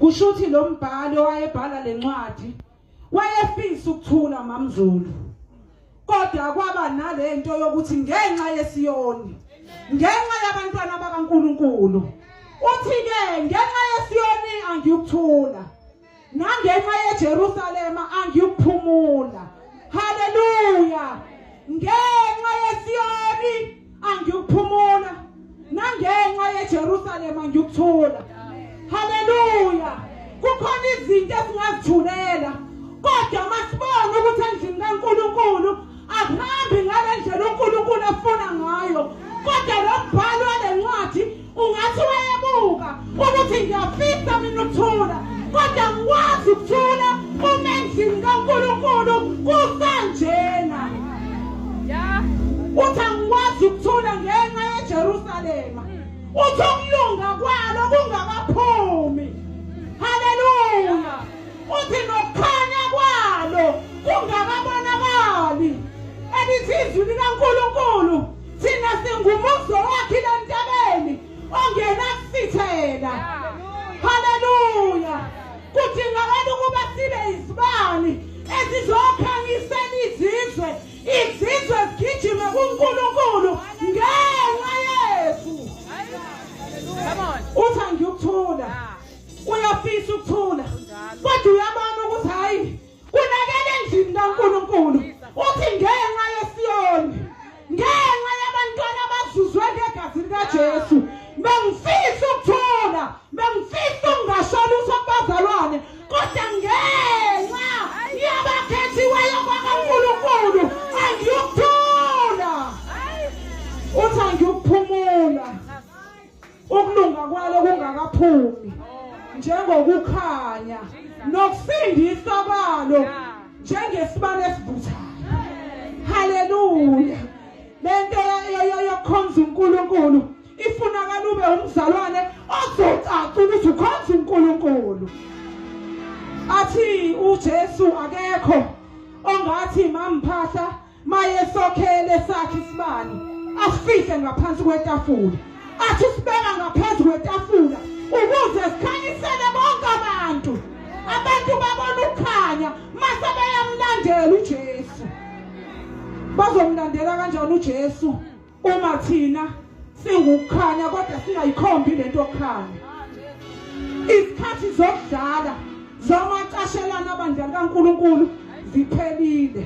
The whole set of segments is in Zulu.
Kusho ukuthi lo mbhali owayebhala lencwadi wayefisa ukuthula mamZulu. Kodwa kwaba nalento yokuthi ngenxa yeSiyoni, ngenxa yabantwana bakaNkuluNkulu, uthi ke ngenxa yeSiyoni angiyukuthula. Nangenxa yeJerusalema angiyukuphumula. Haleluya! Ngenxa yeSiyoni angiyukuphumula. Nangenxa yeJerusalema ngiyukuthula. Haleluya! Kukhona izinto esingazithulela. Kodwa masibone ukuthi endlini kaNkuluNkulu akuhambi ngale ndlela uNkulunkulu afuna ngayo. Kodwa lo mbhalo walencwadi ungathi wayebuka ukuthi ngiyafisa mina ukuthula kodwa ngikwazi ukuthula uma endlini kaNkulunkulu kusanjena. Uthi angikwazi ukuthula ngenxa yeJerusalema. Uthi ukulunga kwalo kungakaphumi. Haleluya. Uthi nokukhanya kwalo kungakabonakali. Elithi izwi likaNkulunkulu thina singumuzo wakhe lentabeni ongenakusithela. Haleluya. Kudingakala ukuba sibe izibani ezizokhanyisela izizwe, izizwe zigijime kuNkulunkulu ngenxa yethu. Uthi angiyukuthula. Uyafisa ukuthula. Kodwa uyabona ukuthi hayi kunakele endlini kaNkulunkulu. Uthi ngenxa yeSiyoni, ngenxa yabantwana abazuzwe ngegazi likaJesu, bengifisa ukuthula, bengifisa ukungasho lutho kubazalwane, kodwa ngenxa yabakhethiweyo bakaNkulunkulu angiyukuthula. Uthi angiyukuphumula. Ukulunga kwalo kungakaphumi njengokukhanya nokusindiswa kwalo njengesibane esivuthayo. Haleluya. Lento yokukhonza uNkulunkulu ifunakala ube umzalwane ozocaca ukuthi ukhonza uNkulunkulu. Athi uJesu akekho ongathi mamphahla mayesokhele sakhe isibani asifihle ngaphansi kwetafula athi usibeka ngaphezu kwetafula ukuze sikhanyisele bonke abantu abantu babona ukukhanya mase beyamlandela uJesu bazomlandela kanjani uJesu uma thina singukukhanya kodwa singayikhombi lento yokukhanya izikhathi zokudlala zomacashelana abandla likaNkuluNkulu ziphelile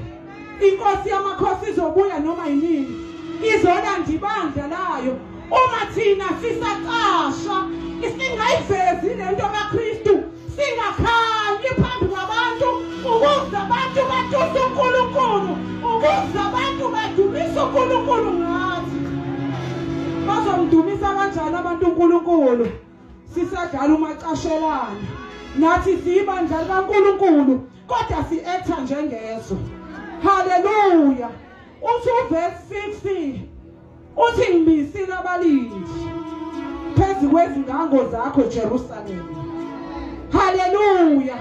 inkosi yamakhosi izobuya noma yinini izolanda ibandla layo uma thina sisacasha isingayivezi lento kaKristu singakhanyi phambi kwabantu ukuze abantu batuse uNkulunkulu ukuze abantu badumise uNkulunkulu ngathi bazomdumisa kanjani abantu uNkulunkulu sisadlala umacashelana nathi siyibandla likaNkulunkulu kodwa si-acta njengezwe haleluya uthi uverse 60 uthi ngimisile abalindi phezu kwezingango zakho Jerusalem haleluya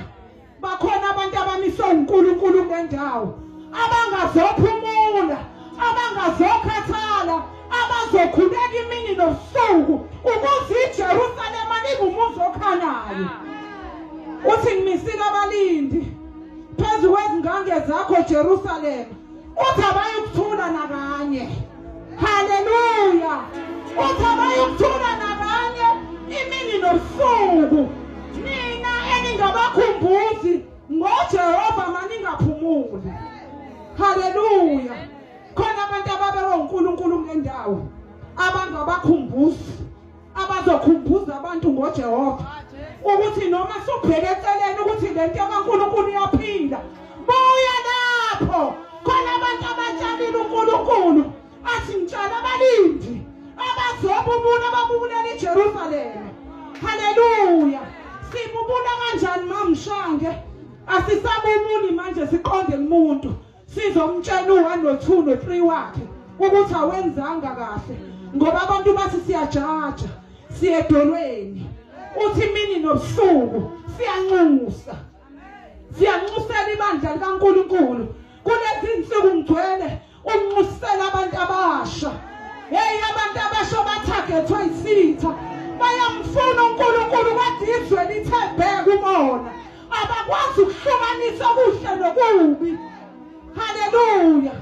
bakhona abantu abamiswe uNkulunkulu kule ndawo abangazophumula abangazokhathala abazokhuleka imini nobusuku ukuze iJerusalema lingumuzi okhanayo uthi ngimisile abalindi phezu kwezingange zakho Jerusalema uthi abayikuthula nakanye haleluya uthi abayikuthula nakanye imini nobusuku nina eningabakhumbuzi ngoJehova maningaphumuli haleluya khona abantu ababekwe uNkulunkulu kule ndawo abangabakhumbuzi abazokhumbuza abantu ngoJehova ukuthi noma subheke eceleni ukuthi lento kaNkulunkulu iyaphila buya lapho khona abantu abatshalile uNkulunkulu athi ngitshala abalindi abazobubula ababubulela iJerusalema haleluya sibubula kanjani mamshange asisabubuli manje siqonde kumuntu sizomtshela u-1 no-2 no-3 wakhe ukuthi awenzanga kahle ngoba abantu bathi siyajaja siyedolweni uthi imini nobusuku siyanxusa siyanxusela ibandla likaNkuluNkulu kulezi insuku ngigcwele unxusela abantu abasha hey abantu abasha bathagethwe isitha bayamfuna uNkulunkulu kodwa izwe lithembeke. kubona. Abakwazi ukuhlukanisa okuhle nokubi. Haleluya.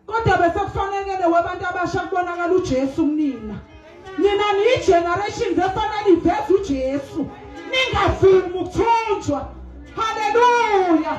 Kodwa bese kufanele webantu abasha kubonakala uJesu kunina. Nina niyi-generations efanele iveze uJesu. Ningavumi ukuthunjwa. Haleluya.